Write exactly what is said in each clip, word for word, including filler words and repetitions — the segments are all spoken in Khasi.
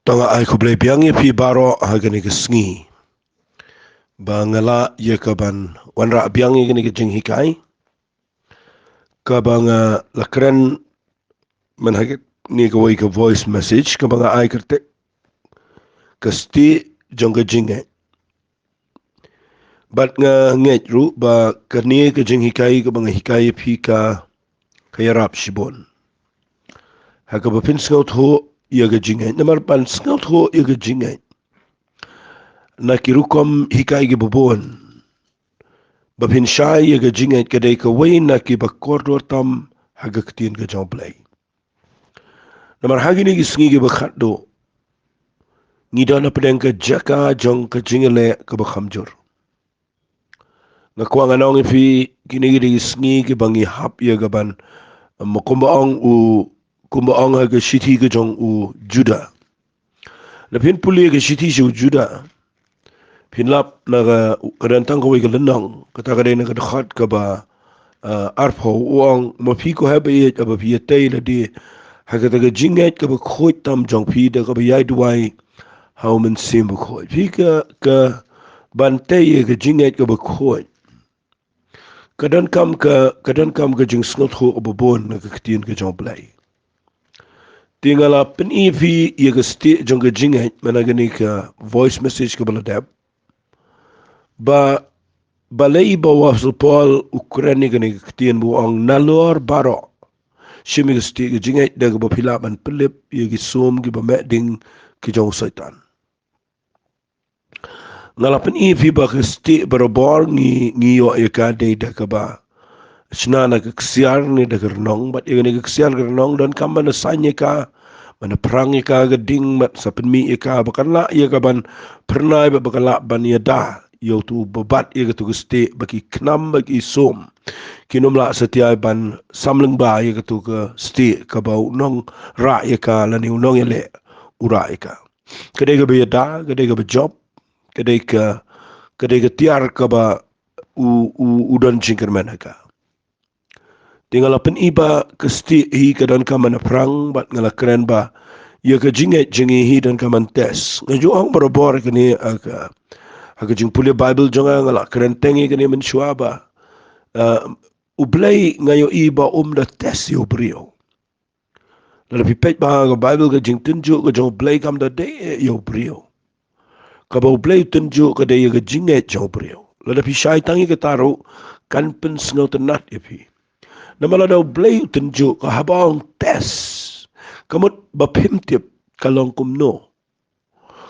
To nga ai khublei biang ïa phi baroh ha kane ka sngi ba nga lah ïa ka ban wanrah biang ïa kane ka jinghikai kaba nga la kren man ha kane kawei ka voice message kaba nga ai kyrteng ka stieh jong ka jingngeit. Bad nga ngeit ruh ba kane ka jinghikai kaba nga hikai ïa phi ka ka ïarap shibun ha kaba phin sngewthuh ïa ka jingngeit. Namar ban sngewthuh ïa ka jingngeit na ki rukom hikai kiba bun, ba phin shai ïa ka jingngeit ka dei kawei na kiba kordor tam ha ka ktien ka jong U Blei. Namar ha kine ki sngi kiba khatduh ngi don hapdeng ka jaka jong ka jingïaleh kaba kham jur. Nga kwah ngan ong ïa phi, kine ki dei ki sngi kiba ngi hap ïa ka ban, em, kumba ong u, kumba ong ha ka shithi ka jong u Judah. Lada phin pule ka shithi sha u Judah, phin lap na ka, ka don tang kawei ka lynnong, kata ka dei na ka dkhot kaba, eh, arphew, u ong, ma phi ko heh baieit, haba phi ïatei lade ha kata ka jingngeit kaba khuid tam jong phi da kaba ïai duwai ha U Mynsiem Bakhuid. Phi ka, ka ban tei ïa ka jingngeit kaba khuid ka donkam ka, ka donkam ka jingsngewthuh kaba bun na ka ktien ka jong U Blei. Te nga la pyni ïa phi ïa ka stieh jong ka jingngeit man ha kane ka voice message kaba la dep. Ba, balei ba u Apostol Paul u kren ïa kane ka ktien ba u ong nalor baroh shim ïa ka stieh ka jingngeit da kaba phi lah ban pynlip ïa ki sum kiba meh ding ki jong u Soitan. Nga la pyni ïa phi ba ka stieh barabor ngi, ngi ïoh ïa ka dei da kaba shna na ka ksiar ne da ka rnong, bad ïa kane ka ksiar ka rnong donkam ban da saiñ ïa ka, ban da phrang ïa ka ka ding, bad sa pynmih ïa ka ba kan lah ïa ka ban phyrnai, bad ba kan lah ban ïada ïa uto uba bat ïa kato ka stieh, ba ki khnam bad ki sum kin ym lah satia ban sam lyngba ïa kato ka stieh kaba u nongrah ïa ka lane u nongïaleh u rah ïa ka. Ka dei kaba ïada, ka dei kaba jop, ka dei ka, ka dei ka tiar kaba u, u, u don jingkyrmen ha ka. Te nga la pyni ba ka stieh hi ka donkam ban da phrang, bad nga la kren ba ïa ka jingngeit jong ngi hi donkam ban test. Nga ju ong barabor kane ha ka, ha ka jingpule Baibl jong nga, nga la kren teng ïa kane mynshuwa ba, eh, U Blei nga ïohi ba um da test ïa u briew. Lada phi peit ba ha ka Baibl ka jingtynjuh ka jong U Blei kam da dei ïa u briew. Kaba U Blei u tynjuh ka dei ïa ka jingngeit jong u briew. Lada phi shai tang ïa kata ruh kan pynsngewtynnat ïa phi. Namar lada U Blei u tynjuh ka haba ong test, ka mut ba phim tip ka long kumno.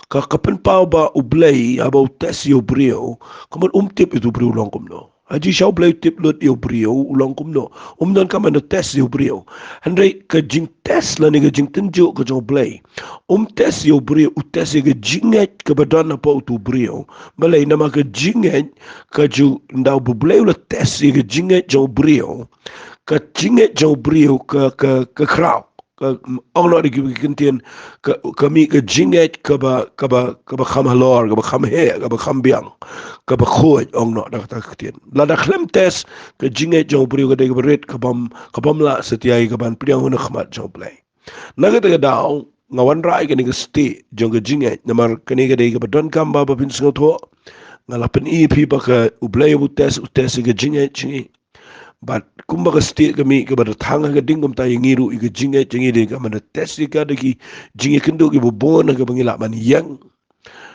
Ka, ka pynpaw ba U Blei haba u test ïa u briew, ka mut um tip ïa u briew u long kumno. Ha jingshisha U Blei u tip lut ïa u briew u long kumno. Um donkam ban da test ïa u briew. Hynrei ka jingtest lane ka jingtynjuh ka jong U Blei, um test ïa u briew, u test ïa ka jingngeit kaba don hapoh uto u briew. Balei? Namar ka jingngeit ka ju, ynda U Blei u la test ïa ka jingngeit jong u briew, ka jingngeit jong u briew ka, ka, ka khraw. Ka, ong noh da ki kyntien, ka, ka mih ka jingngeit kaba, kaba, kaba kham halor, kaba kham heh, kaba kham biang, kaba khuid, ong noh da kata ka ktien. Lada khlem test, ka jingngeit jong u briew ka dei kaba rit, ka bym, ka bym lah satia ïa ka ban pdiang ha khmat jong U Blei. Na kata ka daw nga wanrah ïa kane ka stieh jong ka jingngeit, namar kane ka dei kaba donkam ba, ba phin sngewthuh. Nga la pyni ïa phi ba ka U Blei u test, u test ïa ka jingngeit jong ngi. Bad kumba ka stieh ka mih kaba da thang ha ka ding, kumta ïa ngi ruh ïa ka jingngeit jong ngi dei kaba da test ïa ka da ki jingïakynduh kiba bun ha kaba ngi lah ban ïeng.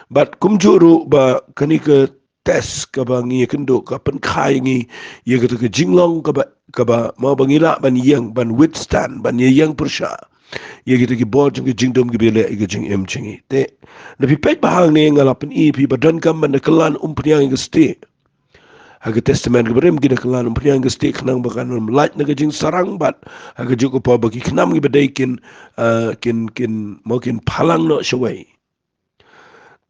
Bad kumjuh ruh ba kane ka test kaba ngi ïakynduh ka pynkha ïa ngi ïa kato ka jinglong kaba, kaba ma ba ngi lah ban ïeng, ban withstand, ban ïeng pyrshah ïa kito ki bor jong ki jingdum kiba ïaleh ïa ka jingim jong ngi. Te lada phi peit ba hangne nga la pyni ïa phi ba donkam ban da kylla umphniang ïa ka stieh. Ha ka Testament kaba rim ki da kylla umphniang ïa ka stieh khnang ba kan ym lait na ka jingsarang, bad ha kajuh ka por ba ki khnam kiba dei kin, ah, kin, kin, mo kin phalang noh shawei.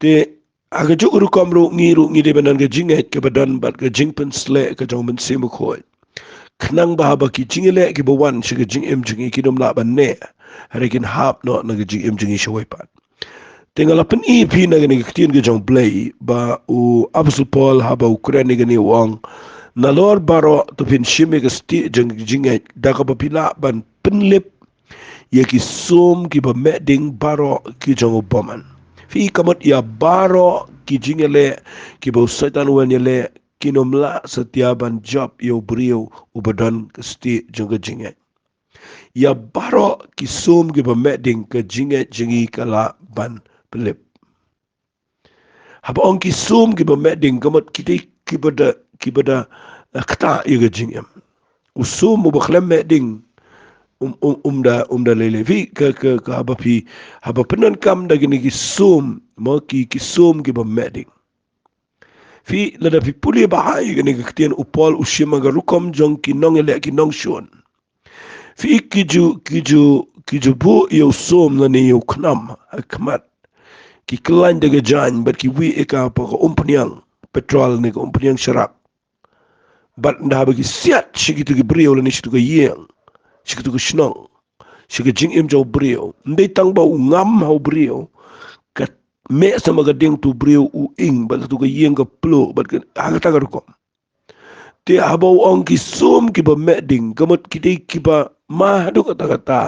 Te ha kajuh ka rukom ruh ngi ruh ngi dei ban don ka jingngeit kaba don bad ka jingpynsleh ka jong U Mynsiem Bakhuid, khnang ba haba ki jingïaleh kiba wan sha ka jingim jong ngi kin ym lah ban neh, hynrei kin hap noh na ka jingim jong ngi shawei pat. Te nga la pyni ïa phi na kane ka ktien ka jong U Blei ba u Apostol Paul haba u kren ïa kane u ong, nalor baroh to phin shim ïa ka stieh jong ka jingngeit da kaba phi lah ban pynlip ïa ki sum kiba meh ding baroh ki jong u bymman. Phi, ka mut ïa baroh ki jingïaleh kiba u Soitan u wan ïaleh, kin ym lah satia ban jop ïa u briew uba don ka stieh jong ka jingngeit. Ïa baroh ki sum kiba meh ding, ka jingngeit jong ngi ka lah ban pynlip. Haba ong ki sum kiba meh ding, ka mut kita kiba da, kiba da, eh, ktah ïa ka jingim. U sum uba khlem meh ding, um, um, um da, um da lei lei. Phi, ka, ka, ka haba phi, haba pyndonkam da kine ki sum, mo, ki, ki sum kiba meh ding. Phi, lada phi pule bha ïa kane ka ktien, u Paul u shim ha ka rukom jong ki nongïaleh, ki nongshun. Phi, ki ju, ki ju, ki ju buh ïa u sum lane ïa u khnam ha khmat. Ki khlaiñ da ka jaiñ bad ki wih ïa ka ha ka umphniang petrol ne ka umphniang sharak. Bad ynda haba ki siat sha kitu ki briew lane sha kitu ka ïing, sha kitu ka shnong, sha ka jingim jong u briew, ym dei tang ba u ngam ha u briew, ka meh sa ma ka ding utu u briew, u ing, bad katu ka ïing ka pluh, bad ka, ha kata ka rukom. Te haba u ong ki sum kiba meh ding, ka mut ki dei kiba ma haduh katta katta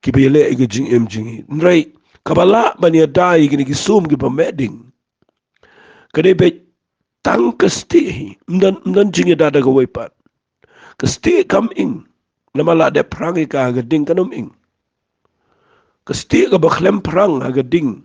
kiba ïaleh ïa ka jingim jong ngi. Hynrei kaba lah ban ïada ïa kine ki sum kiba meh ding, ka dei beit tang ka stieh hi, ym don, ym don jingïada da kawei pat. Ka stieh kam ing, namar la dep phrang ïa ka ha ka ding, kan ym ing. Ka stieh kaba khlem phrang ha ka ding,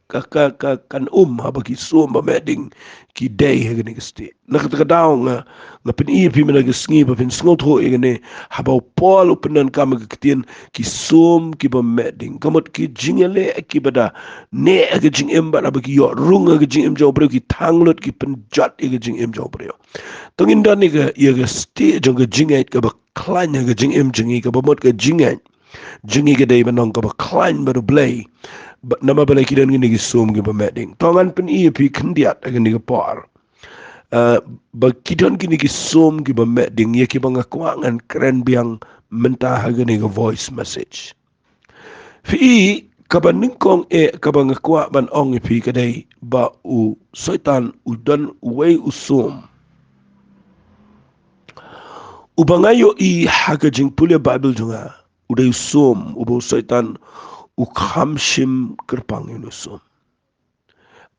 ka, ka, ka, kan um haba ki sum ba meh ding ki dei ha kane ka stieh. Na kata ka daw nga, nga pyni ïa phi mynta ka sngi ba phin sngewthuh ïa kane, haba u Paul u pyndonkam ïa ka ktien ki sum kiba meh ding, ka mut ki jingïaleh kiba da neh ha ka jingim bad haba ki ïoh rung ha ka jingim jong u briew, ki thang lut, ki pynjot ïa ka jingim jong u briew. To ngin don ïa ka, ïa ka stieh jong ka jingngeit kaba khlaiñ ha ka jingim jong ngi, kaba mut ka jingngeit jong ngi ka dei ban long kaba khlaiñ bad U Blei. Ba, namar balei ki don kine ki sum kiba meh ding. To ngan pyni ïa phi khyndiat ha kane ka por. Ah, ba ki don kine ki sum kiba meh ding, ïa kiba nga kwah ngan kren biang mynta ha kane ka voice message. Phi, kaba nyngkong eh kaba nga kwah ban ong ïa phi ka dei ba u Soitan u don uwei u sum uba nga ïohi ha ka jingpule Baibl jong nga, u dei u sum uba u Soitan u kham shim kyrpang ïa une u sum.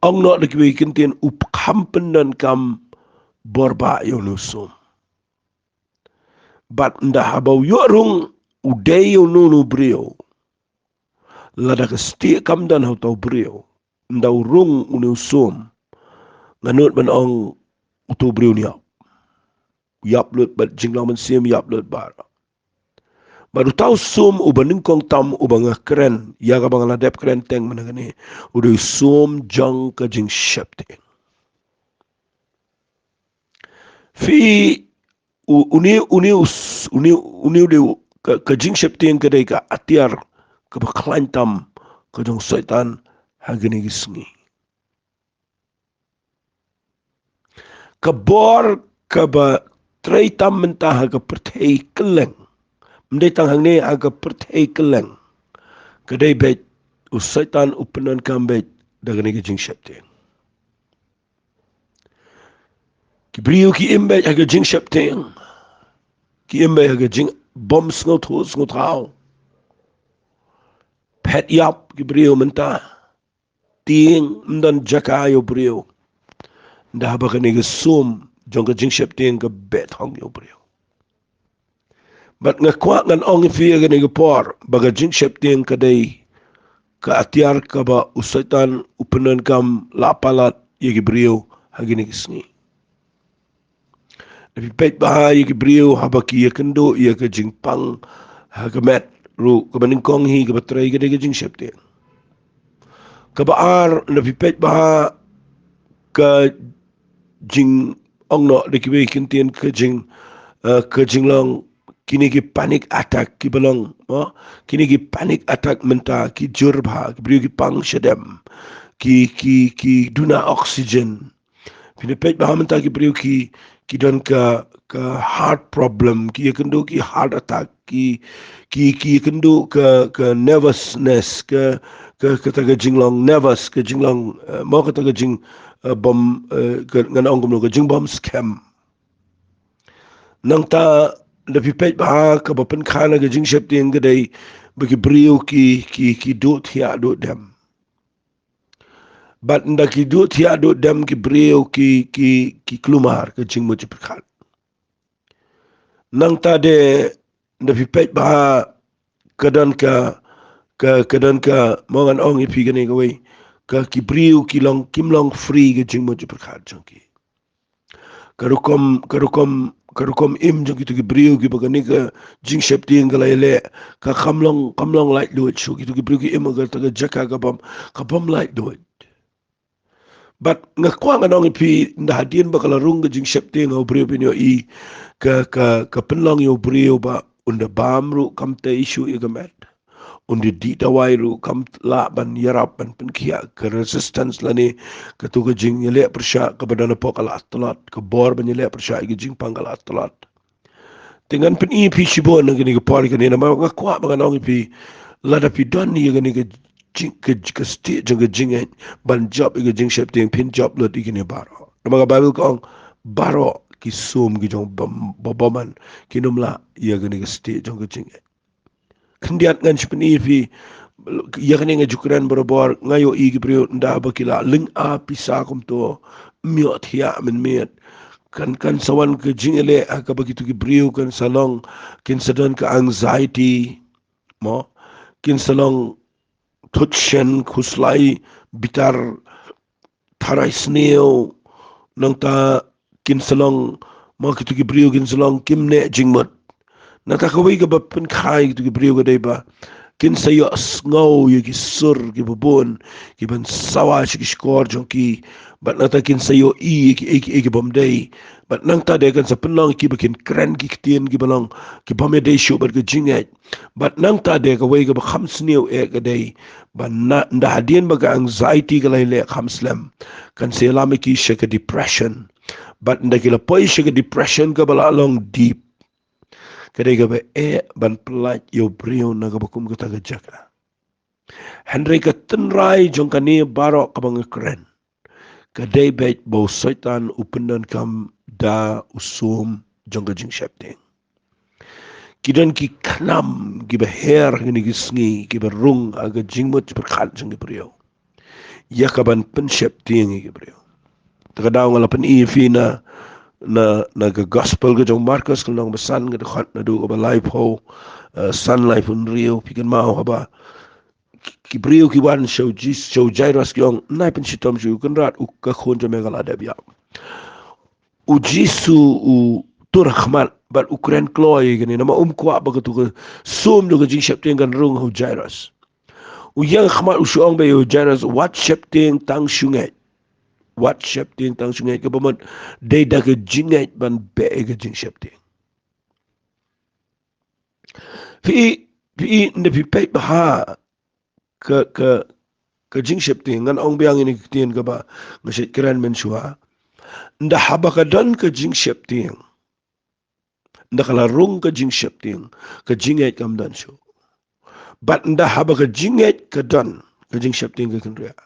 Ong noh da kiwei ki ktien, u kham pyndonkam bor bah ïa une u sum. Bad ynda haba u ïoh rung, u dei ïa uno uno u briew, lada ka stieh kam don ha uto u briew, ynda u rung une u sum, nga nud ban ong uto u briew un ïap. Ïap lut bad jinglong mynsiem, ïap lut bad. Bad uto u sum uba nyngkong tam uba nga kren ïa kaba nga la dep kren teng mynne kane, u dei u sum jong ka jingsheptieng. Phi, u, une, une, u s-, une, une u dei u, ka, ka jingsheptieng ka dei ka atiar kaba khlaiñ tam ka jong u Soitan ha kine ki sngi. Ka bor kaba trei tam mynta ha ka pyrthei kylleng, ym dei tang hangne, ha ka pyrthei kylleng, ka dei beit u Soitan u pyndonkam beit da kane ka jingsheptieng. Ki briew ki im beit ha ka jingsheptieng. Ki im beit ha ka jingbym sngewthuh sngewthaw. Phet ïap ki briew mynta. Tieng, ym don jaka ïa u briew. Ynda haba kane ka sum jong ka jingsheptieng ka beh thong ïa u briew. Bad nga kwah ngan ong ïa phi ha kane ka por ba ka jingsheptieng ka dei ka atiar kaba u Soitan u pyndonkam la palat ïa ki briew ha kine ki sngi. Lada phi peit bha ïa ki briew haba ki ïakynduh ïa ka jingpang ha ka met ruh, kaba nyngkong hi kaba trei ka dei ka jingsheptieng. Kaba ar, lada phi peit bha ka jing ong noh da kiwei ki ktien ka jing, eh, ka jinglong kine ki panic attack kiba long, mo? Kine ki panic attack mynta ki jur bha, ki briew ki pang shadem, ki, ki, ki duna oxygen. Phin peit bha mynta ki briew ki, ki don ka, ka heart problem, ki ïakynduh ki heart attack, ki, ki, ki ïakynduh ka, ka nervousness, ka, ka, kata ka jinglong nervous, ka jinglong, eh, mo kata ka jing, eh, bym, eh, ka, ngan ong kumno, ka jingbym skhem. Nangta lada phi peit bha kaba pynkha na ka jingsheptieng ka dei ba ki briew ki, ki, ki duh thiah duh dem. Bad ynda ki duh thiah duh dem ki briew ki, ki, ki kulmar ka jingmut jingpyrkhat. Nangta de ynda phi peit bha ka don ka, ka, ka don ka, mo ngan ong ïa phi kane kawei. Ka ki briew ki long, kim long free ka jingmut jingpyrkhat jong ki. Ka rukom, ka rukom, ka rukom im jong kitu ki briew kiba kane ka jingsheptieng ka la ïaleh, ka kam long, kam long laitluid shuh. Kitu ki briew ki im ha kata ka jaka ka bym, ka bym laitluid. Bad nga kwah ngan ong ïa phi, ynda hadien ba ka la rung ka jingsheptieng ha u briew, phin ïohi ka, ka, ka pynlong ïa u briew ba un da bam ruh kam tei shuh ïa ka met. Un da dih dawai ruh kam lah ban ïarap ban pynkhiah, ka resistance lane katu ka jingïaleh pyrshah kaba don hapoh ka la tlot, ka bor ban ïaleh pyrshah ïa ka jingpang ka la tlot. Te ngan pyni ïa phi shibun ha kane ka por kane, namar nga kwah ba ngan ong ïa phi, lada phi don ïa kane ka jing, ka, ka stieh jong ka jingngeit ban jop ïa ka jingsheptieng, phin jop lut ïa kine baroh. Namar ka Baibl ka ong baroh ki sum ki jong bym, ba bymman kin ym lah ïa kane ka stieh jong ka jingngeit. Khyndiat ngan shu pyni ïa phi, ïa kane nga ju kren barabor, nga ïohi ki briew ynda ba ki la lynga pisa kumto, ym ïoh thiah mynmiet. Kan, kan sa wan ka jingïaleh ha kaba kitu ki briew kan sa long, kin sa don ka anxiety, mo, kin sa long thut shen, khuslai, bitar, tharai sniew, nangta kin sa long, mo, kitu ki briew kin sa long kim neh jingmut. Nangta kawei kaba pynkha ïa kitu ki briew ka dei ba kin sa ïohsngew ïa ki sur kiba bun kiban sawa sha ki shkor jong ki. Bad nangta kin sa ïohi ïa ki, ïa ki, ïa ki bym dei. Bad nangta de kan sa pynlong ïa ki ba kin kren ki ktien kiba long ki bym ïadei shuh bad ka jingngeit. Bad nangta de kawei kaba kham sniew eh ka dei ba na, ynda hadien ba ka anxiety ka la ïaleh kham slem, kan sa ïalam ïa ki sha ka depression. Bad ynda ki la poi sha ka depression kaba la long deep, ka dei kaba eh ban pyllait ïa u briew na kaba kum kata ka jaka. Hynrei ka tynrai jong kane baroh kaba nga kren, ka dei beit ba u Soitan u pyndonkam da u sum jong ka jingsheptieng. Ki don ki khnam kiba her ha kine ki sngi kiba rung ha ka jingmut jingpyrkhat jong ki briew ïa kaban pynsheptieng ïa ki briew. Te ka daw nga la pyni ïa phi na, na, na ka gospel ka jong Markos ka lynnong ba san, ka dkhot naduh kaba laiphew, eh, san, laiphew hynriew, phi kynmaw haba ki, ki briew ki wan sha u Jis, sha u Jairus ki ong, "Nai pynshitom sha u Kynrad, u, ka khun jong me ka la dep ïap." U Jisu u tur ha khmat bad u kren kloi ïa kane, namar um kwah ba katu ka sum jong ka jingsheptieng kan rung ha u Jairus. U ïeng ha khmat u shu ong beit ïa u Jairus, "Wat sheptieng, tang shu ngeit. Wat sheptieng, tang shu ngeit." Kaba mut dei da ka jingngeit ban beh ïa ka jingsheptieng. Phi, phi, ynda phi peit bha ka, ka, ka jingsheptieng, ngan ong biang ïa kane ka ktien kaba nga shait kren mynshuwa. Ynda haba ka don ka jingsheptieng, ynda ka la rung ka jingsheptieng, ka jingngeit kam don shuh. Bad ynda haba ka jingngeit ka don, ka jingsheptieng ka kynriah.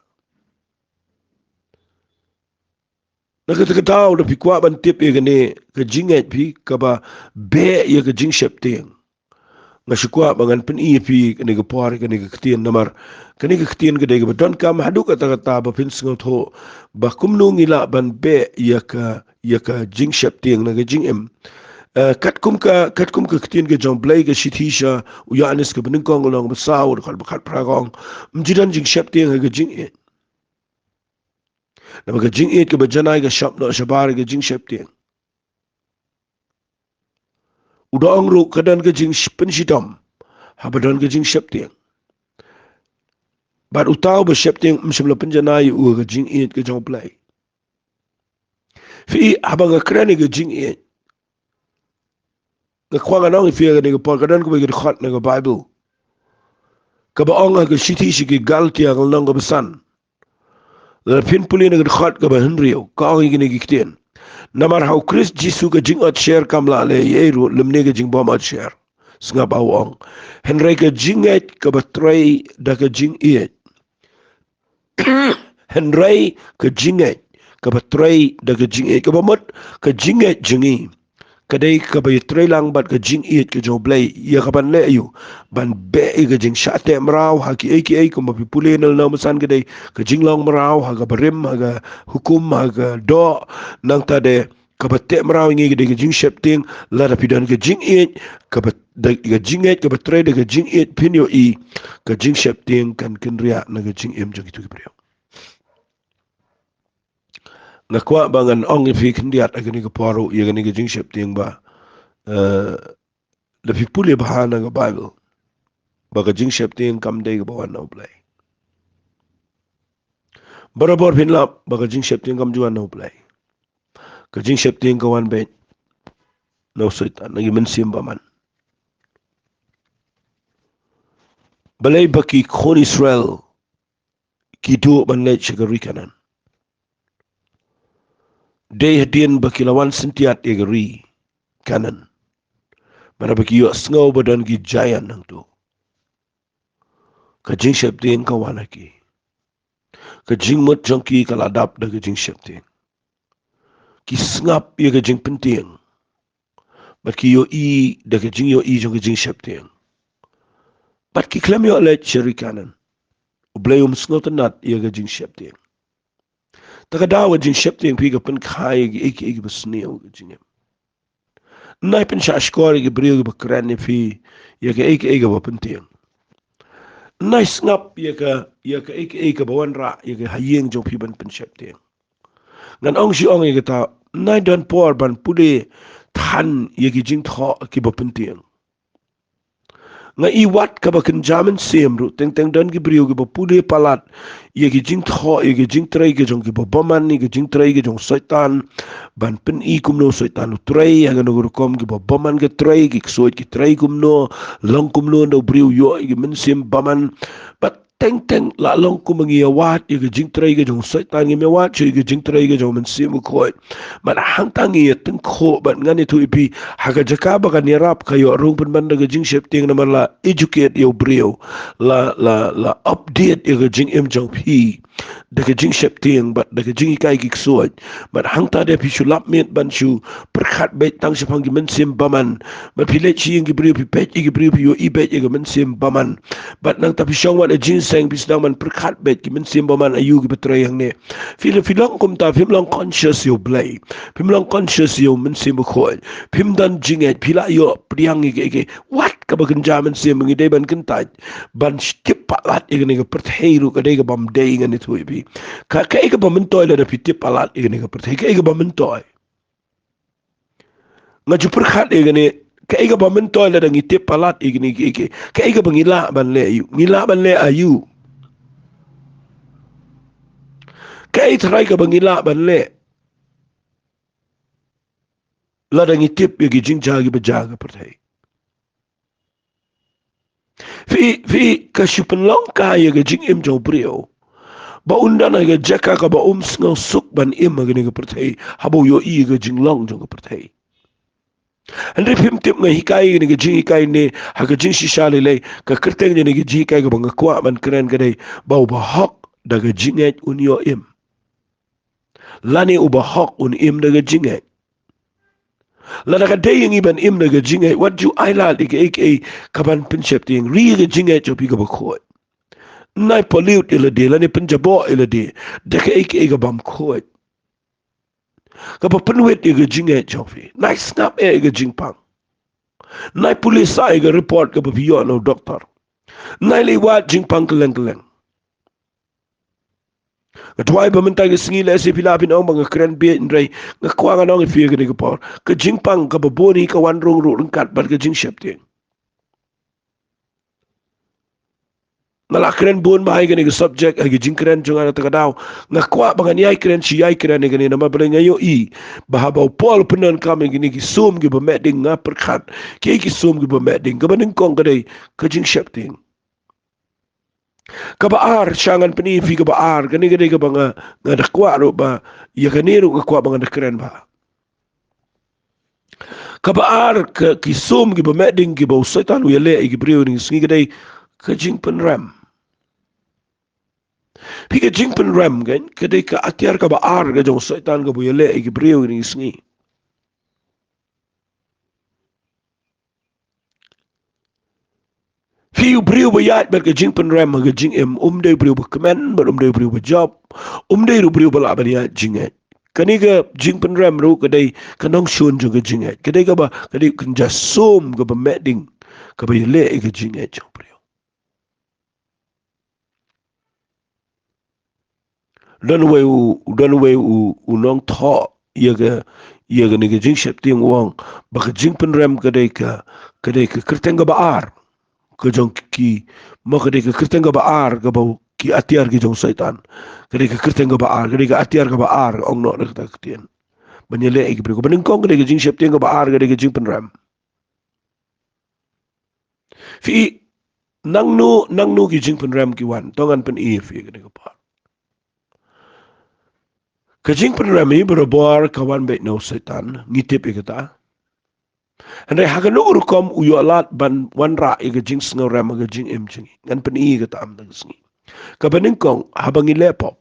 Na kata ka daw, lada phi kwah ban tip ïa kane ka jingngeit phi kaba beh ïa ka jingsheptieng, nga shu kwah ba ngan pyni ïa phi kane ka por, kane ka ktien, namar kane ka ktien ka dei kaba donkam haduh katta katta ba phin sngewthuh ba kumno ngi lah ban beh ïa ka, ïa ka jingsheptieng na ka jingim. Eh, katkum ka, katkum ka ktien ka jong u Blei ka shithi sha u Ïoannis kaba nyngkong, ka lynnong ba saw, ka dkhot ba khatphra ka ong, ym ju don jingsheptieng ha ka jingïeit. Namar ka jingïeit kaba janai ka shop noh shabar ka jingsheptieng. U da ong ruh ka don ka jingpynshitom haba don ka jingsheptieng. Bad uta uba sheptieng ym shym la pynjanai ïa u ha ka jingïeit ka jong u Blei. Phi, haba nga kren ïa ka jingïeit, nga kwah ngan ong ïa phi ha kane ka por, ka don kawei ka dkhot na ka Baibl kaba ong ha ka shithi sha ki Galatia, ka lynnong kaba san, lada phin pule na ka dkhot kaba hynriew, ka ong ïa kine ki ktien: Namar ha u Khrist Jisu ka jingotsher kam lah leh ei ei ruh, lymne ka jingbym otsher. Sngap ba u ong: Hynrei ka jingngeit kaba trei da ka jingïeit. Hynrei ka jingngeit kaba trei da ka jingïeit, kaba mut ka jingngeit jong ngi ka dei kaba ïatreilang bad ka jingïeit ka jong U Blei, ïa kaban leh aïu? Ban beh ïa ka jingshah teh mraw ha kiei kiei, kumba phi pule na lynnong ba san, ka dei ka jinglong mraw ha kaba rim, ha ka hukum, ha ka doh. Nangta de kaba teh mraw ïa ngi ka dei ka jingsheptieng. Lada phi don ka jingïeit, kaba, da ka jingïeit kaba trei da ka jingïeit, phin ïohi ka jingsheptieng kan kynriah na ka jingim jong kito ki briew. Nga kwah ba ngan ong ïa phi khyndiat ha kane ka por ruh ïa kane ka jingsheptieng ba, eh, lada phi pule bha na ka Baibl, ba ka jingsheptieng kam dei kaba wan na U Blei. Barabor phin lap ba ka jingsheptieng kam ju wan na U Blei. Ka jingsheptieng ka wan beit na u Soitan, na ki mynsiem bymman. Balei ba ki khun Israel ki duh ban leit sha ka ri Kanaan? Dei hadien ba ki la wan syntiat ïa ka ri Kanaan, bad ba ki ïohsngew ba don ki giant hangto. Ka jingsheptieng ka wan ha ki. Ka jingmut jong ki ka la dap da ka jingsheptieng. Ki sngap ïa ka jingpyntieng, bad ki ïohi da ka jingïohi jong ka jingsheptieng. Bad ki khlem ïoh leit sha ri Kanaan. U Blei um sngewtynnad ïa ka jingsheptieng. Ta ka daw ka jingsheptieng phi ka pynkha ïa kiei kiei kiba sniew ha ka jingim. Nai pynshah shkor ïa ki briew kiba kren ïa phi ïa kiei kiei kaba pyntieng. Nai sngap ïa ka, ïa kiei kiei kaba wanrah ïa ka ha ïing jong phi ban pynsheptieng. Ngan ong shi ong ïa kata, nai don por ban pule than ïa ki jingthoh kiba pyntieng. Nga i wat kaba kynja mynsiem ruh, teng teng don ki briew kiba pule palat ïa ki jingthoh, ïa ki jingtrei ki jong kiba bymman, ïa ki jingtrei ki jong Soitan, ban pyni kumno Soitan u trei ha kano ka rukom, kiba bymman ki trei, ki ksuid ki trei kumno, long kumno na u briew ïoh ïa ki mynsiem bymman. Bad teng teng la long kumba ngi ïa wad ïa ka jingtrei ka jong Soitan, ngim ïa wad shuh ïa ka jingtrei ka jong u Mynsiem Bakhuid. Bad hangta ngi ïa tyngkhuh, bad ngan ïathuh ïa phi, ha ka jaka ba kan ïarap ka ïoh rung pynban da ka jingsheptieng, namar la educate ïa u briew, la, la, la update ïa ka jingim jong phi da ka jingsheptieng bad da ka jinghikai ki ksuid. Bad hangta de phi shu lap miet ban shu pyrkhat beit tang shaphang ki mynsiem bymman. Bad phi leit sha ïing ki briew, phi peit ïa ki briew, phi ïohi beit ïa ki mynsiem bymman. Bad nangta phi shong wad ha jingseng, phi sdang ban pyrkhat beit ki mynsiem bymman aïu kiba trei hangne. Phi la, phi long kumta, phim long conscious ïa u Blei. Phim long conscious ïa u Mynsiem Bakhuid. Phim don jingngeit, phi la ïoh pdiang ïa kiei kiei. Wat kaba kynja mynsiem ba ngi dei ban kyntait, ban tip palat ïa kane ka pyrthei ruh ka dei kaba ym dei, ngan ïathuh ïa phi. Ka, kaei kaba myntoi lada phi tip palat ïa kane ka pyrthei? Kaei kaba myntoi? Nga ju pyrkhat ïa kane, kaei kaba myntoi lada ngi tip palat ïa kine kiei kiei? Kaei kaba ngi lah ban leh aïu? Ngi lah ban leh aïu? Kaei trai kaba ngi lah ban leh lada ngi tip ïa ki jingjia kiba jia ha ka pyrthei? Phi, phi, ka shu pynlong kai ïa ka jingim jong u briew ba un don ha ka jaka kaba um sngewsuk ban im ha kane ka pyrthei, haba u ïohi ïa ka jinglong jong ka pyrthei. Hynrei phim tip, nga hikai ïa kane ka jinghikai ne ha ka jingshisha lei lei, ka kyrteng jong kane ka jinghikai kaba nga kwah ban kren ka dei ba u bahok da ka jingngeit un ïoh im, lane u bahok un im da ka jingngeit. Lada ka dei ïa ngi ban im da ka jingngeit, wat ju ailad ïa kiei kiei kaban pynsheptieng. Ri ïa ka jingngeit jong phi kaba khuid. Nai pollute ïa lade lane pynjaboh ïa lade da kiei kiei kaba ym khuid, kaba pynwit ïa ka jingngeit jong phi. Nai sngap eh ïa ka jingpang. Nai pule sah ïa ka report kaba phi ïoh na u doktor. Nai leit wad jingpang kylleng kylleng. Nga duwai ba mynta ka sngi lehse phi lah phin ong ba nga kren bieit, hynrei nga kwah ngan ong ïa phi ha kane ka por, ka jingpang kaba bun hi ka wan rung ruh ryngkat bad ka jingsheptieng. Nga la kren bun bha ïa kane ka subject ha ki jingkren jong nga na kata ka daw. Nga kwah ba ngan ïai kren shi ïai kren ïa kane, namar balei nga ïohi ba haba u Paul u pyndonkam ïa kine ki sum kiba meh ding, nga pyrkhat kiei ki sum kiba meh ding. Kaba nyngkong ka dei ka jingsheptieng. Kaba ar, sha ngan pyni ïa phi kaba ar, kane ka dei kaba nga, nga da kwah ruh ba ïa kane ruh nga kwah ba ngan da kren bha. Kaba ar ka, ki sum kiba meh ding kiba u Soitan u ïaleh ïa ki briew ha kine ki sngi ka dei ka jingpynrem. Phi, ka jingpynrem kan ka dei ka atiar kaba ar ka jong u Soitan kaba u ïaleh ïa ki briew ha kine ki sngi. Phi, u briew ba ïaid bad ka jingpynrem ha ka jingim, um dei u briew ba kmen, bad um dei u briew ba jop, um dei u briew ba lah ban ïaid jingngeit. Kane ka jingpynrem ruh ka dei ka nongshun jong ka jingngeit. Ka dei kaba, ka dei ka kynja sum kaba meh ding, kaba ïaleh ïa ka jingngeit jong u briew. Don uwei u, don uwei u, u nongthoh ïa ka, ïa kane ka jingsheptieng u ong ba ka jingpynrem ka dei ka, ka dei ka kyrteng kaba ar ka jong ki, mo, ka dei ka kyrteng kaba ar kaba ki atiar ki jong Soitan. Ka dei ka kyrteng kaba ar, ka dei ka atiar kaba ar, ong noh na kata ka ktien. Ban ïaleh ïa ki briew. Kaba nyngkong ka dei ka jingsheptieng kaba ar, ka dei ka jingpynrem. Phi, nangno, nangno ki jingpynrem ki wan? To ngan pyni ïa phi kane ka por. Ka jingpynrem hi barabor ka wan beit na u Soitan, ngi tip ïa kata. Hynrei ha kano ka rukom u ïoh lad ban wanrah ïa ka jingsngewrem ha ka jingim jong ngi? Ngan pyni ïa kata mynta ka sngi. Kaba nyngkong, haba ngi leh pop.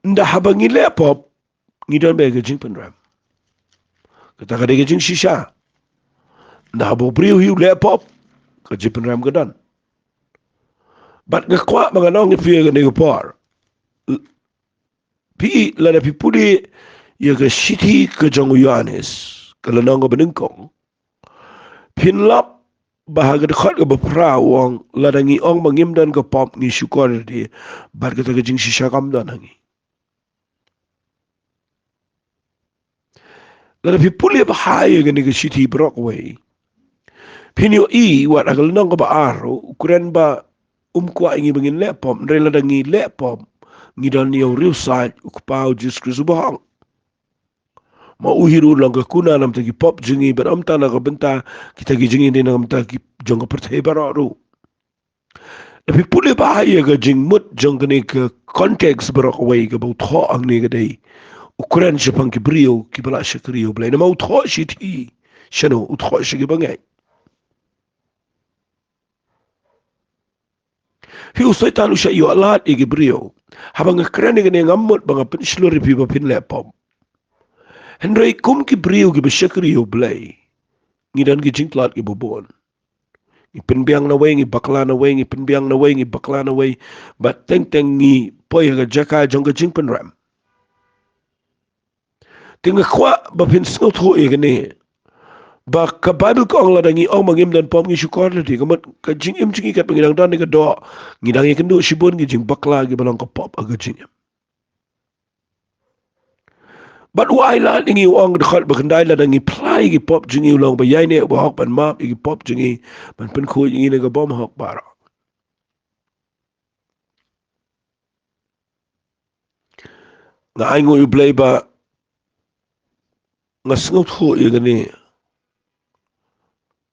Ynda haba ngi leh pop, ngi don beit ka jingpynrem. Kata ka dei ka jingshisha. Ynda haba u briew hi u leh pop, ka jingpynrem ka don. Bad nga kwah ba ngan ong ïa phi ha kane ka por. Phi, lada phi pule ïa ka shithi ka jong u Ïoannis, ka lynnong kaba nyngkong, phin lap ba ha ka dkhot kaba phra u ong, lada ngi ong ba ngim don ka pop, ngi shukor ïa lade, bad kata ka jingshisha kam don ha ngi. Lada phi pule bha ïa kane ka shithi baroh kawei, phin ïohi wat ha ka lynnong kaba ar, u kren ba um kwah ïa ngi ba ngin leh pop, hynrei lada ngi leh pop, ngi don ïa u riewsaid, u Kpa, u Jisu Khrist uba hok. Ma u hi ruh u long ka kuna namar ki pop jong ngi, bad ym tang na ka bynta kita ki jong ngi, hynrei na ka bynta ki jong ka pyrthei baroh ruh. Lada phi pule bha ïa ka jingmut jong kane ka context baroh kawei, kaba u thoh hangne ka dei, u kren shaphang ki briew kiba la shakri ïa u Blei. Namar u thoh shithi shano? U thoh sha ki bangeit. Phi, u Soitan u shah ïoh lad ïa ki briew. Haba nga kren ïa kane, ngam mut ba nga pynshlur ïa phi ba phin leh pop. Hynrei kum ki briew kiba shakri ïa u Blei, ngi don ki jingtlot kiba bun. Ngi pynbiang na wei, ngi bakla na wei, ngi pynbiang na wei, ngi bakla na wei. Bad teng teng ngi poi ha ka jaka jong ka jingpynrem. Te nga kwah ba phin sngewthuh ïa kane, ba ka Baibl ka ong lada ngi ong ba ngim don pop, ngi shukor ïa lade. Ka mut ka jingim jong ngi katba ngi dang don ha ka doh, ngi dang ïakynduh shibun ki jingbakla kiba long ka pop ha ka jingim. Bad u ai lad ïa ngi, u ong ha ka dkhot ba khyndai, lada ngi phla ïa ki pop jong ngi, u long uba ïaineh, uba hok, ban map ïa ki pop jong ngi, ban pynkhuid ïa ngi na ka bymhok baroh. Nga ainguh ïa u Blei ba nga sngewthuh ïa kane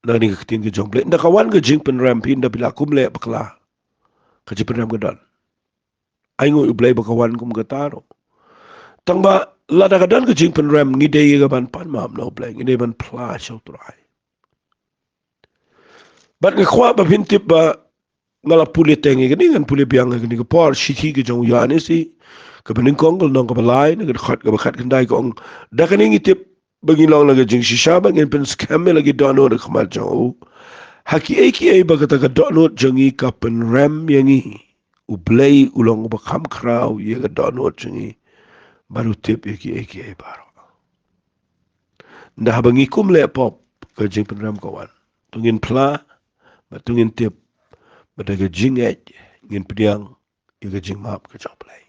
na kane ka ktien ka jong u Blei. Ynda ka wan ka jingpynrem, phi, ynda phi la kum leh bakla, ka jingpynrem ka don. Ainguh ïa u Blei ba ka wan kum kata ruh. Tang ba lada ka don ka jingpynrem, ngi dei ïa ka ban pan map na u Blei, ngi dei ban phla sha u Trai. Bad nga kwah ba phin tip ba nga la pule teng ïa kane, ngan pule biang ïa kane ka por, shithi ka jong u Ïoannis hi, kaba nyngkong, ka lynnong kaba lai, na ka dkhot kaba khatkhyndai ka ong, da kane ngi tip ba ngi long la ka jingshisha, ba ngin pynskhem ïa la ki dohnud ha khmat jong u, ha kiei kiei ba kata ka dohnud jong ngi ka pynrem ïa ngi. U Blei u long uba kham khraw ïa ka dohnud jong ngi, bad u tip ïa kiei kiei baroh. Ynda haba ngi kum leh pop, ka jingpynrem ka wan. To ngin phla, bad to ngin tip, bad da ka jingngeit ngin pdiang ïa ka jingmap ka jong u Blei.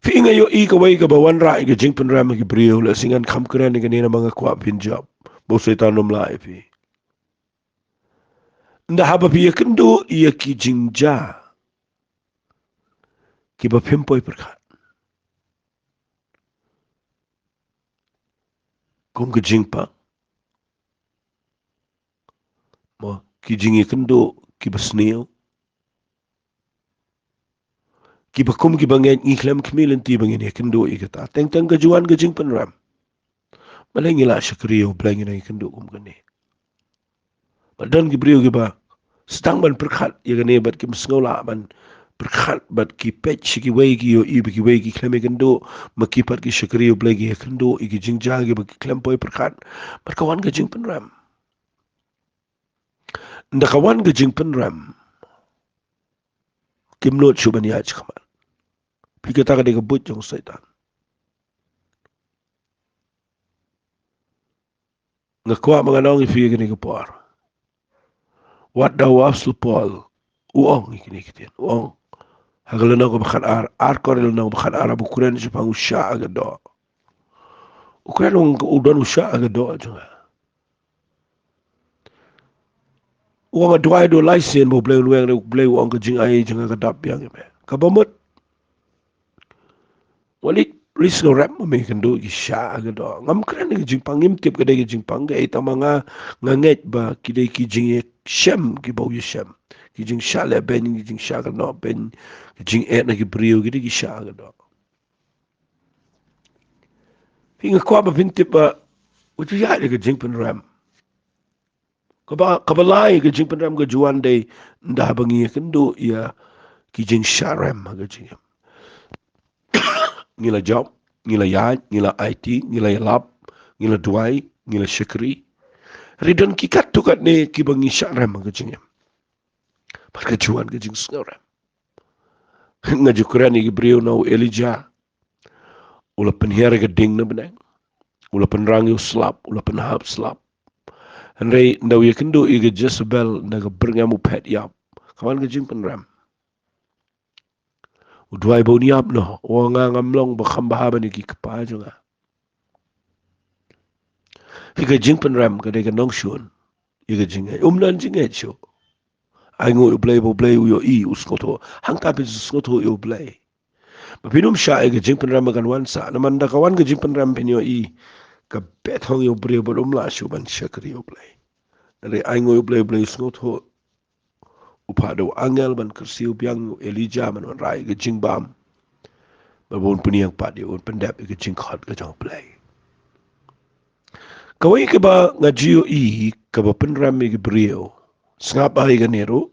Phi, nga ïohi kawei kaba wanrah ïa ka jingpynrem ha ki briew, lehse ngan kham kren ïa kane namar nga kwah phin jop ba u Soitan um lah ïa phi. Ynda haba phi ïakynduh ïa ki jingjia kiba phim poi pyrkhat, kum ka jingpang, mo, ki jingïakynduh kiba sniew, kiba kum kiba ngeit, ngi khlem khmih lynti ba ngin ïakynduh ïa kata. Teng teng ka ju wan ka jingpynrem. Balei ngi la shakri ïa u Blei, ngi nang ïakynduh kum kane? Bad don ki briew kiba sdang ban pyrkhat ïa kane, bad kim sngew lah ban pyrkhat bad ki peit sha kiwei, ki ïohi ba kiwei ki khlem ïakynduh, ma ki pat ki shakri U Blei ki ïakynduh ïa ki jingjia kiba ki khlem poi pyrkhat. Bad ka wan ka jingpynrem. Ynda ka wan ka jingpynrem, kim nud shuh ban ïaid shakhmat. Phi, kata ka dei ka buit jong Soitan. Nga kwah ba ngan ong ïa phi kane ka por. Wat da u Apostol Paul u ong ïa kine ki ktien, u ong ha ka lynnong kaba khatar, Ar Korinth lynnong kaba khatar, ba u kren shaphang u shah ha ka doh. U kren, u ong u don u shah ha ka doh jong nga. U ong, nga duwai da u laisien ba U Blei un weng, U Blei u ong ka jingai jong nga ka dap biang ïa me. Kaba mut, wat leit sngewrem, me ïakynduh ki shah ha ka doh. Ngam kren ïa ka jingpang, ngim tip ka dei ka jingpang kaei, tangba nga, nga ngeit ba ki dei ki jingïashem kiba u ïashem. Ki jingshah lehbeiñ, ki jingshah kynnoh beiñ, ki jingeh na ki briew, ki dei ki shah ha ka doh. Phi, nga kwah ba phin tip ba u ju ïaid ïa ka jingpynrem. Kaba, kaba lai ka jingpynrem ka ju wan dei ynda ba ngi ïakynduh ïa ki jingshah rem ha ka jingim. Ngi la jop, ngi la ïaid, ngi la aiti, ngi la ïalap, ngi la duwai, ngi la shakri. Hynrei don ki katto katne kiba ngi shah rem ha ka jingim. Bad ka ju wan ka jingsngewrem. Nga ju kren ïa ki briew na u Elijah. U la pynhiar ïa ka ding na bneng. U la pynrang ïa u slap, u la pynhap slap. Hynrei ynda u ïakynduh ïa ka Jezebel na ka byrngem u phet ïap, ka wan ka jingpynrem. U duwai ba un ïap noh, u ong, nga ngam long ba kham bha ban ïa ki kpa jong nga. Phi, ka jingpynrem ka dei ka nongshun ïa ka jingngeit. Um don jingngeit shuh. Ainguh ïa U Blei ba U Blei u ïohi, u sngewthuh. Hangta phin sngewthuh ïa U Blei. Ba phin ym shah ïa ka jingpynrem ba kan wan sah. Namar ynda ka wan ka jingpynrem, phin ïohi ka bthong ïa u briew bad um lah shuh ban shakri ïa U Blei. Hynrei ainguh ïa U Blei, U Blei u sngewthuh. U phah da u angel ban kyrsiew biang ïa u Elijah ban wanrah ïa ka jingbam. Bad ba un pynïeng pat ïa u, un pyndep ïa ka jingkhot ka jong U Blei. Kawei kaba nga ju ïohi kaba pynrem ïa ki briew. Sngap bha ïa kane ruh.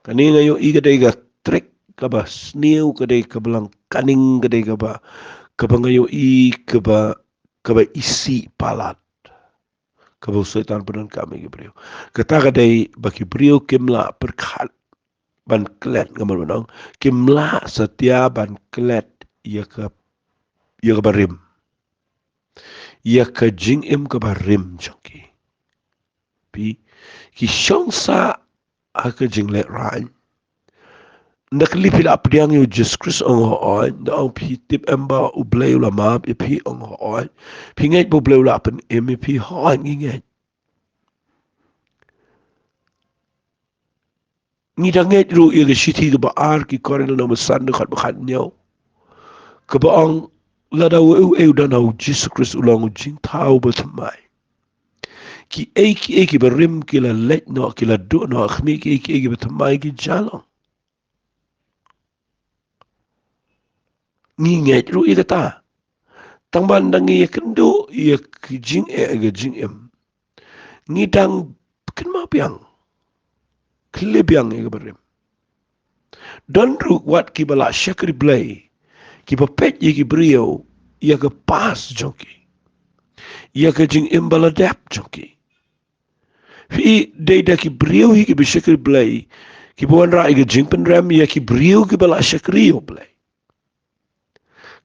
Kane nga ïohi ka dei ka trick kaba sniew, ka dei kaba lang kaning, ka dei kaba, kaba nga ïohi kaba, kaba isih palat. Kaba u Soitan pyndonkam ïa ki briew. Kata ka dei ba ki briew kim lah pyrkhat ban klet, nga mut ban ong, kim lah satia ban klet ïa ka, ïa kaba rim. Ïa ka jingim kaba rim jong ki. Phi, ki shong sah ha ka jinglehrain. Ynda kylli phi, la pdiang ïa u Jisu Khrist, ong hooid. Ynda ong phi tip em ba U Blei u la map ïa phi, ong hooid. Phi ngeit ba U Blei u la pynim ïa phi, hooid ngi ngeit. Ngi dang ngeit ruh ïa ka shithi kaba ar ki Korinth lynnong ba san dkhot ba khathynñiew. Kaba ong lada uei uei u don ha u Jisu Khrist u long u jingthaw ba thymmai. Kiei kiei kiba rim ki la leit noh, ki la duh noh, ha khmih kiei kiei kiba thymmai ki jia long. Ngi ngeit ruh ïa kata. Tangba ynda ngi ïakynduh ïa ka jingeh, ïa ka jingim, ngi dang kynmaw biang, kylli biang ïa kaba rim. Don ruh wat kiba la shakri Blei kiba peit ïa ki briew, ïa ka past jong ki, ïa ka jingim ba la dep jong ki. Phi, dei da ki briew hi kiba shakri Blei kiba wanrah ïa ka jingpynrem ïa ki briew kiba la shakri ïa U Blei.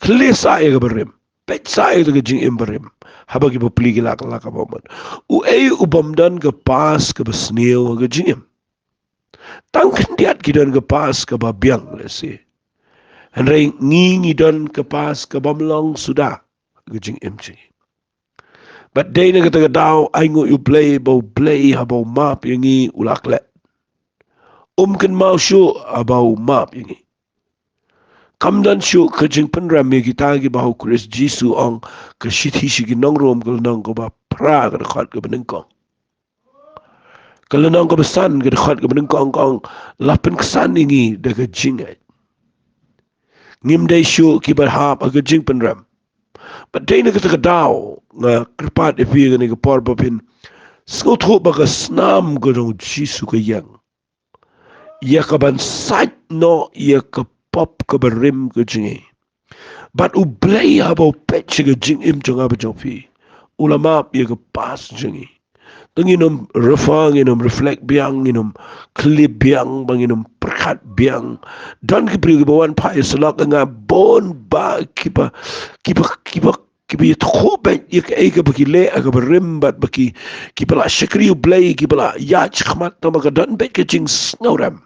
Kylli sa ïa kaba rim, peit sa ïa ka jingim ba rim. Haba ki bapli ki la kylla kaba mut, uei u bym don ka past kaba sniew ha ka jingim? Tang khyndiat ki don ka past kaba biang lehse. Hynrei ngi, ngi don ka past ka bym long suda ha ka jingim jong ngi. Bad dei na kata ka daw, ainguh ïa U Blei ba U Blei haba u map ïa ngi u la klet. Um kynmaw shuh haba u map ïa ngi. Kam don shuh ka jingpynrem ïa kita kiba ha u Khrist Jisu, ong ka shithi sha ki nong Rom ka lynnong kaba phra ka dkhot kaba nyngkong. Ka lynnong kaba san ka dkhot kaba nyngkong ka ong, la pynksan ïa ngi da ka jingngeit. Ngim dei shuh kiba hap ha ka jingpynrem. Bad dei na kata ka daw nga kyrpad ïa phi kane ka por ba phin sngewthuh ba ka snam ka jong u Jisu ka ïeng. ïa ka ban sait noh ïa ka pop ka barim ka jong ngi. Bad U Blei haba u peit sha ka jingim jong nga bad jong phi, u la map ïa ka past jong ngi. Te ngin ym refer, ngin ym reflect biang, ngin ym kylli biang, ba ngin ym pyrkhat biang. Don ki briew kiba wan phai sha lok nga bun ba kiba, kiba, kiba, kiba ïathuh beit ïa kaei kaba ki leh ha ka barim bad ba ki, kiba la shakri U Blei, kiba la ïaid shakhmat, tang ba ka don beit ka jingsngewrem.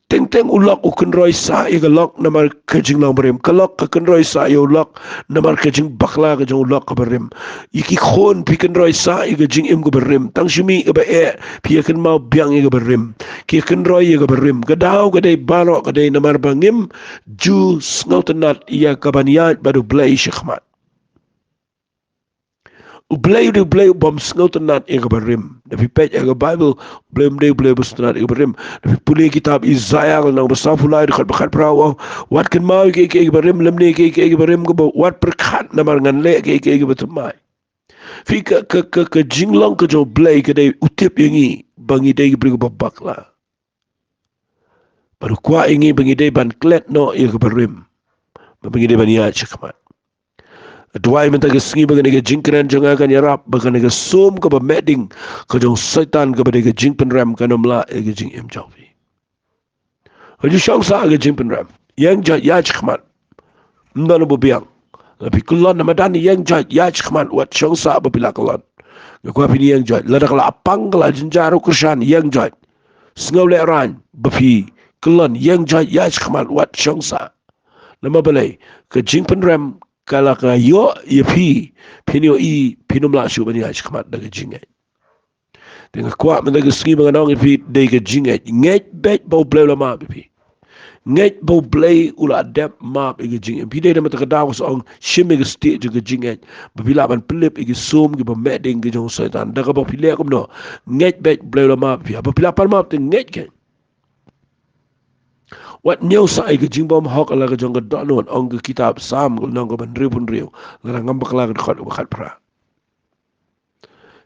Teng teng u lok u kynroi sah ïa ka lok namar ka jinglong barim. Ka lok ka kynroi sah ïa u lok namar ka jingbakla ka jong u lok ka barim. Ïa ki khun phi kynroi sah ïa ka jingim ka barim. Tang shu mih kaba eh phi ïa kynmaw biang ïa ka barim. Ki kynroi ïa ka barim. Ka daw ka dei baroh ka dei namar ba ngim ju sngewtynnat ïa ka ban ïaid bad U Blei shakhmat. U Blei u dei U Blei u bym sngewtynnat ïa ka barim. Da phi peit ïa ka Baibl, U Blei um dei U Blei u bym sngewtynnat ïa ka barim. Da phi pule kitab Isaïah ka lynnong ba sawphew lai dkhot ba khatphra, wat kynmaw ïa kiei kiei kiba rim, lymne ïa kiei kiei kiba rim, kaba wat pyrkhat namar ngan leh kiei kiei kiba thymmai. Phi ka, ka, ka, ka jinglong ka jong U Blei ka dei u tip ïa ngi ba ngi dei ki briew kiba bakla. Bad u kwah ïa ngi ba ngi dei ban klet noh ïa ka barim. Ba ngi dei ban ïaid shakhmat. Duwai mynta ka sngi ba kane ka jingkren jong nga kan ïarap ba kane ka sum kaba mehding ka jong Soitan kaba dei ka jingpynrem kan ym lah ïa ka jingim jong phi. Hynrei shong sah ka jingpynrem. Ïeng joit ïaid shakhmat. Ym don uba biang. La phi kyllon na madan, ïeng joit ïaid shakhmat, wat shong sah ba phi la kyllon. Nga kwah phin ïeng joit. Lada ka la pang ka la jynjar ruh kyrshan, ïeng joit. Sngew lehraiñ ba phi kyllon, ïeng joit ïaid shakhmat, wat shong sah. Namar balei? Ka jingpynrem ka la ka ïoh ïa phi, phin ïohi phin ym lah shuh ban ïaid shakhmat da ka jingngeit. Te nga kwah mynta ka sngi ba ngan ong ïa phi, dei ka jingngeit. Ngeit beit ba U Blei u la map ïa phi. Ngeit ba U Blei u la dep map ïa ka jingim. Phi dei na mynta ka daw, nga sa ong, shim ïa ka stieh jong ka jingngeit ba phi lah ban pynlip ïa ki sum kiba mehding ki jong Soitan. Da kaba phi leh kumno? Ngeit beit U Blei u la map ïa phi. Haba phi lah pan map te ngeit kein. Wat ñiew sah ïa ka jingbymhok ha la ka jong ka dohnud, ong ka kitab Salm ka lynnong kaba hynriewphew hynriew, lynnong kaba khatphra.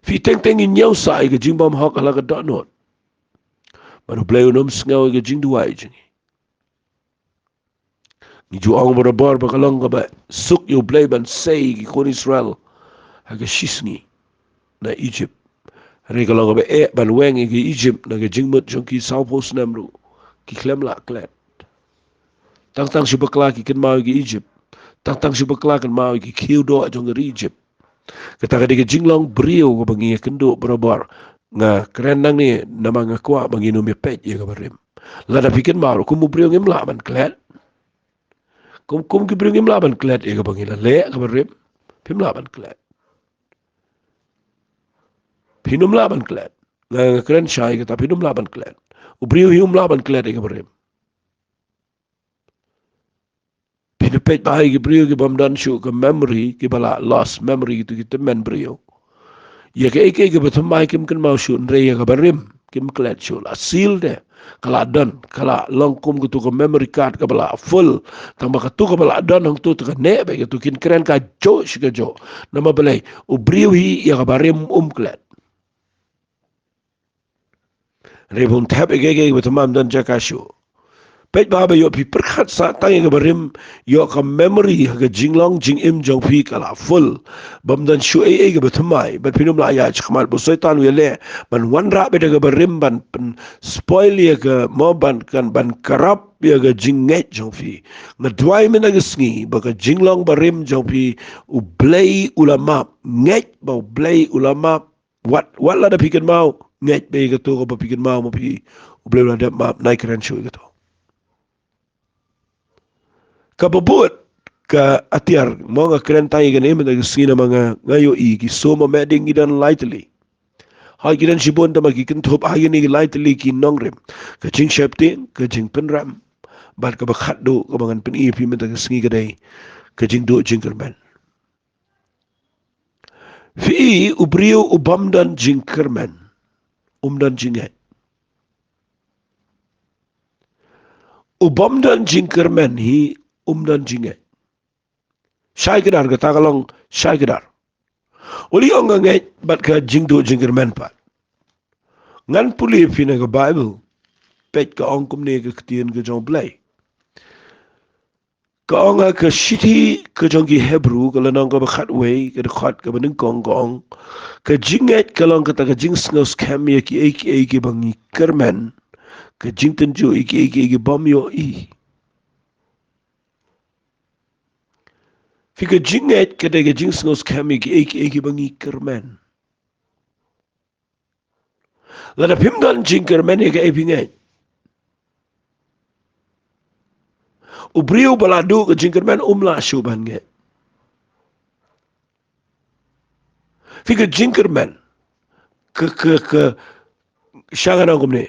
Phi teng teng ngi ñiew sah ïa ka jingbymhok ha la ka dohnud. Bad U Blei un ym sngew ïa ka jingduwai jong ngi. Ngi ju ong barabor ba ka long kaba suk ïa U Blei ban sei ïa ki khun Israel ha ka shisngi na Egypt. Hynrei ka long kaba eh ban weng ïa ki Egypt na ka jingmut jong ki sawphew snem ruh ki khlem lah klet. Tang tang shu bakla ki kynmaw ïa ki Egypt. Tang tang shu bakla kynmaw ïa ki khiew doh jong ka ri Egypt. Kata ka dei ka jinglong briew kaba ngi ïakynduh barabor. Nga kren nangne namar nga kwah ba ngin ym ïapeit ïa ka barim. Lada phi kynmaw ruh kum u briew ngim lah ban klet. Kum, kum ki briew ngim lah ban klet ïa kaba ngi la leh ka barim. Phim lah ban klet. Phin ym lah ban klet. Nga, nga kren shai kata, phin ym lah ban klet. U briew hi um lah ban klet ïa ka barim. Phin peit bha ïa ki briew ki bym don shuh ka memory, kiba la lost memory, kitu ki tymmen briew. Ïa kaei kaei kiba thymmai kim kynmaw shuh, hynrei ïa ka barim kim klet shuh. La seal te, ka la don, ka la long kum katu ka memory card kaba la full. Tang ba katu kaba la don hangtu te ka neh beit, katu kin kren kajuh shi kajuh. Namar balei? U briew hi ïa ka barim um klet. Hynrei ba un thep ïa kaei kaei ba thymmai, ym don jaka shuh. Peit bha ba ïoh phi pyrkhat sah tang ïa ka barim, ïoh ka memory ha ka jinglong jingim jong phi ka la full. Bym don shuh ei ei kaba thymmai, bad phin ym lah ïaid shakhmat. Ba u Soitan u ïaleh ban wanrah beit da ka barim ban pyn spoil ïa ka, mo, ban kan, ban corrupt ïa ka jingngeit jong phi. Nga duwai mynta ka sngi ba ka jinglong barim jong phi U Blei u la map. Ngeit ba U Blei u la map. Wat, wat lada phi kynmaw, ngeit beit ïa kato kaba phi kynmaw ma phi, U Blei u la dep map, nai kren shuh ïa kato. Kaba bud ka atiar, mo, nga kren tang ïa kane mynta ka sngi namar nga, nga ïohi ki sum ba mehding ki don lai tylli. Hooid ki don shibun, tang ba ki kynthup ha kine ki lai tylli ki nongrim. Ka jingsheptieng, ka jingpynrem, bad kaba khatduh kaba ngan pyni ïa phi mynta ka sngi ka dei ka jingduh jingkyrmen. Phi, u briew u bym don jingkyrmen um don jingngeit. U bym don jingkyrmen hi um don jingngeit. Shai kdar, kata ka long shai kdar. Uli ong ka ngeit bad ka jingduh jingkyrmen pat. Ngan pule phi na ka Baibl. peit ka ong kumne ka ktien ka jong U Blei. Ka ong ha ka shithi ka jong ki Hebru, ka lynnong kaba khatwei, ka dkhot kaba nyngkong ka ong: Ka jingngeit ka long kata ka jingsngewskhem ïa kiei kiei kiba ngi kyrmen, ka jingtynjuh ïa kiei kiei ki bym ïohi. Phi, ka jingngeit ka dei ka jingsngewskhem ïa kiei kiei kiba ngi kyrmen. Lada phim don jingkyrmen, ïa kaei phi ngeit? U briew ba la duh ka jingkyrmen um lah shuh ban ngeit. Phi, ka jingkyrmen, ka, ka, ka, sha nga nang kumne,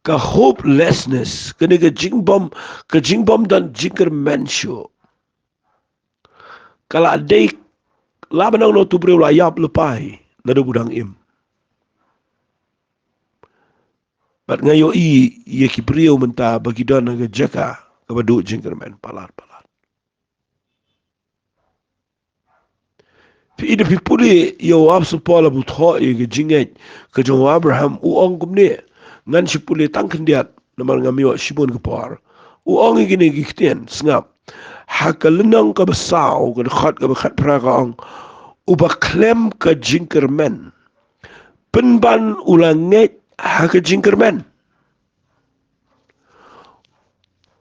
ka hopelessness, kane ka jingbym, ka jingbym don jingkyrmen shuh, ka la dei, lah ban ong uno uno u briew la ïap lypa hi naduh ba u dang im. Bad nga ïohi ïa ki briew mynta ba ki don ha ka jaka kaba duh jingkyrmen palat palat. Phi, lada phi pule ïa u apostol Paul haba u thoh ïa ka jingngeit ka jong u Abraham, u ong kumne. Ngan shu pule tang khyndiat namar ngam ïoh shibun ka por. U ong ïa kine ki ktien, sngap. Ha ka lynnong kaba saw, ka dkhot kaba khatphra ka ong: Uba khlem ka jingkyrmen, pynban u la ngeit ha ka jingkyrmen.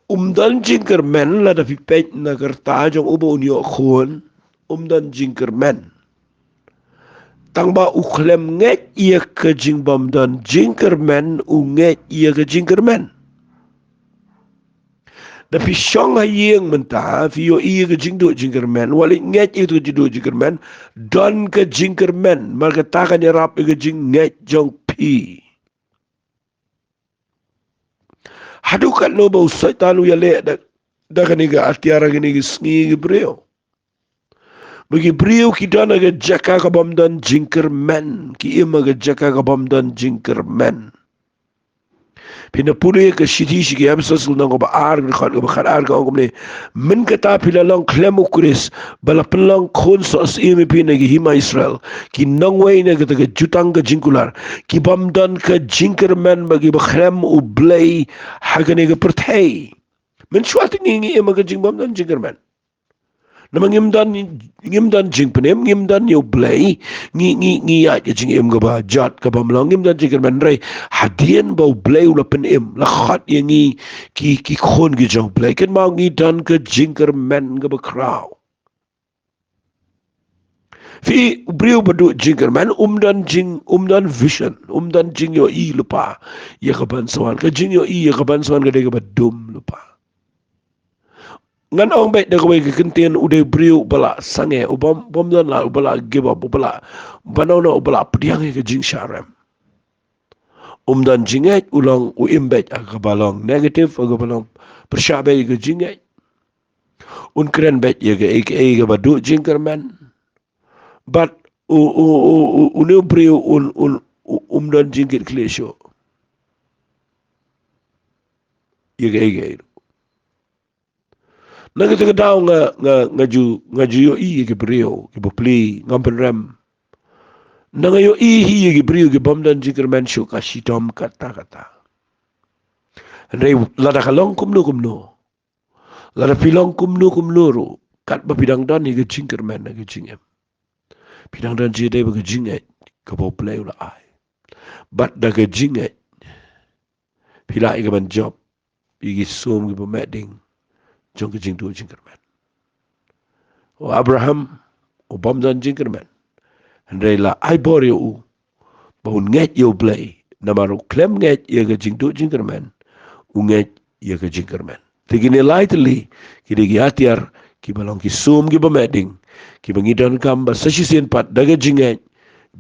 Um don jingkyrmen, lada phi peit na ka rta jong u ba un ïoh khun, um don jingkyrmen. Tang ba u khlem ngeit ïa ka jingbym don jingkyrmen, u ngeit ïa ka jingkyrmen. Da phi shong ha ïing mynta, phi ïohi ïa ka jingduh jingkyrmen, wat leit ngeit ïa ka jingduh jingkyrmen, don ka jingkyrmen, namar kata kan ïarap ïa ka jingngeit jong phi. Haduh katno ba u Soitan u ïaleh da, da kane ka atiar ha kine ki sngi ki briew. Ba ki briew ki don ha ka jaka ka bym don jingkyrmen, ki im ha ka jaka ka bym don jingkyrmen. Phin da pule ka shithi sha ki Ephesos lynnong kaba ar, ka dkhot kaba khatar ka ong kumne: Mynta phi la long khlem U Khrist, ba la pynlong khun sohsyiem ïa phi na ki hima Israel, ki nongwei na kata ka jutang ka jingkular, ki bym don ka jingkyrmen bad kiba khlem U Blei ha kane ka pyrthei. Mynshuwa te ngi, ngi im ha ka jingbym don jingkyrmen. Namar ngim don, ngim don jingpynim, ngim don ïa U Blei, ngi, ngi, ngi ïaid ka jingim kaba jot kaba bymlong, ngim don jingkyrmen. Hynrei hadien ba U Blei u la pynim, la khot ïa ngi ki, ki khun ki jong U Blei, kynmaw ngi don ka jingkyrmen kaba khraw. Phi, u briew ba duh jingkyrmen um don jing, um don vision, um don jingïohi lypa ïa ka ban sa wan. Ka jingïohi ïa ka ban sa wan ka dei kaba dum lypa. Ngan ong beit da kawei ka kyntien, u dei u briew uba la sangeh, u bym, bym don lad, uba la give up, uba la, ba no no, uba la pdiang ïa ka jingshah rem. Um don jingngeit, u long, u im beit ha kaba long negative, ha kaba long pyrshah beit ïa ka jingngeit. Un kren beit ïa kaei kaei kaba duh jingkyrmen. Bad u, u, u, u, une u briew un, un, u, um don jingkitkhlieh shuh ïa kaei kaei. Na kata ka daw nga, nga, nga ju, nga ju ïohi ïa ki briew kiba plie, ngam pynrem. Na nga ïohi hi ïa ki briew ki bym don jingkyrmen shuh ka shitom katta katta. Hynrei lada ka long kumno kumno, lada phi long kumno kumno ruh, katba phi dang don ïa ka jingkyrmen ha ka jingim, phi dang don jingdei bad ka jingngeit kaba U Blei u la ai. Bad da ka jingngeit phi lah ïa ka ban jop ïa ki sum kiba meh ding jong ka jingduh jingkyrmen. U Abraham u bym don jingkyrmen, hynrei la ai bor ïa u ba un ngeit ïa U Blei, namar u khlem ngeit ïa ka jingduh jingkyrmen, u ngeit ïa ka jingkyrmen. Te kine lai tylli ki dei ki atiar kiba long ki sum kiba meh ding, kiba ngi donkam ba sa shisien pat da ka jingngeit,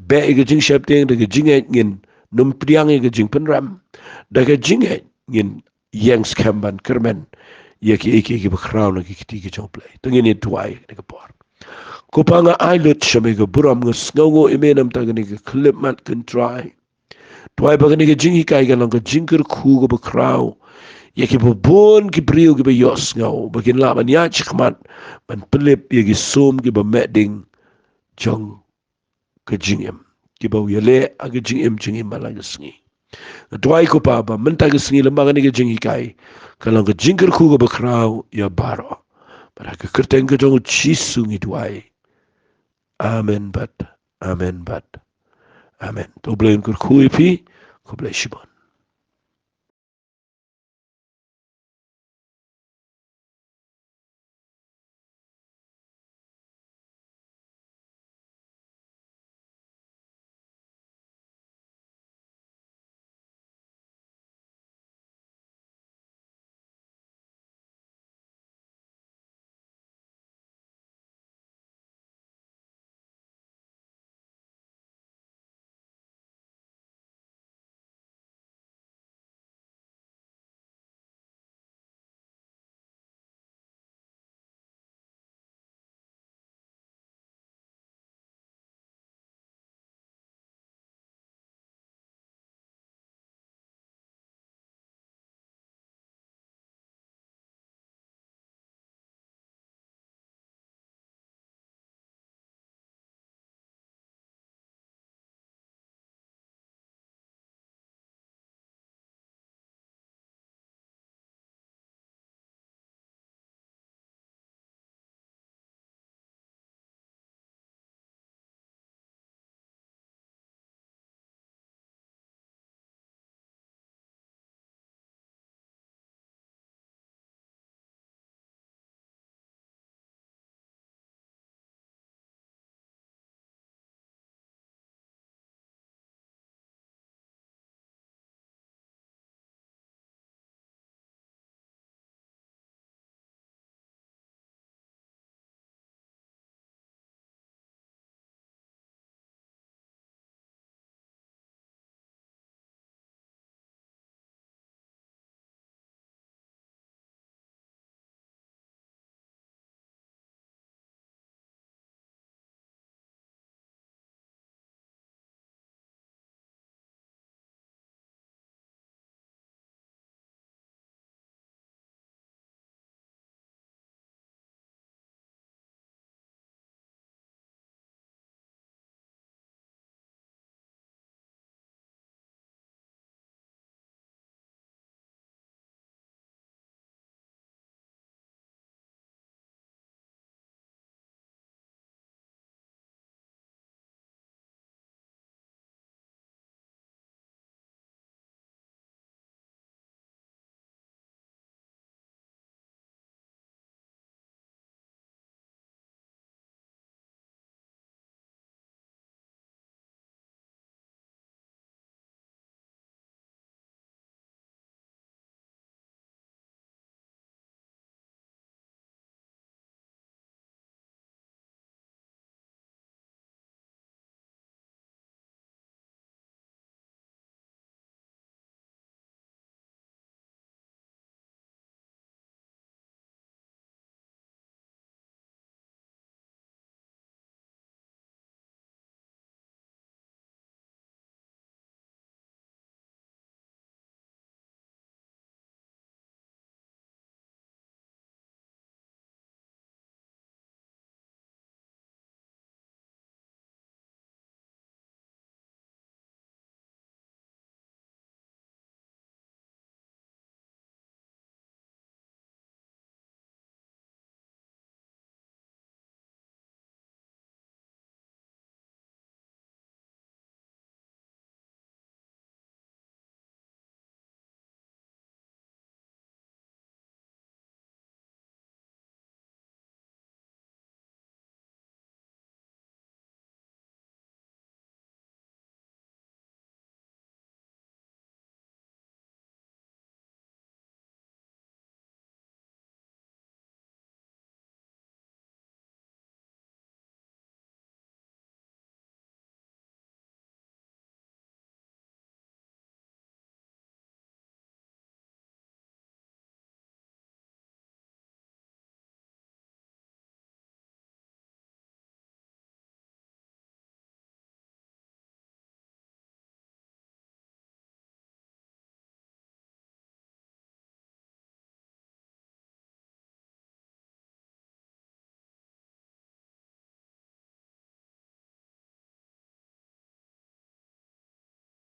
beh ïa ka jingsheptieng, da ka jingngeit ngin nym pdiang ïa ka jingpynrem, da ka jingngeit ngin ïeng skhem ban kyrmen ïa kiei kiei kiba khraw na ki kti ki jong U Blei. To ngin ïa duwai ha kane ka por. Ko Pa, nga ai lut sha me ka burom, nga sngewnguh ïa me namar kane ka khyllipmat, ko Trai. Duwai ba kane ka jinghikai kan long ka jingkyrkhu kaba khraw ïa kiba bun ki briew kiba ïohsngew, ba kin lah ban ïaid shakhmat ban pynlip ïa ki sum kiba meh ding jong ka jingim, kiba u ïaleh ha ka jingim jong ngi man la ka sngi. Nga duwai ko Pa ba mynta ka sngi lem bad kane ka jinghikai ka long ka jingkyrkhu kaba khraw ïa baroh. Bad ha ka kyrteng ka jong u Jisu ngi duwai. Amen bad amen bad amen. To U Blei un kyrkhu ïa phi. Khublei shibun.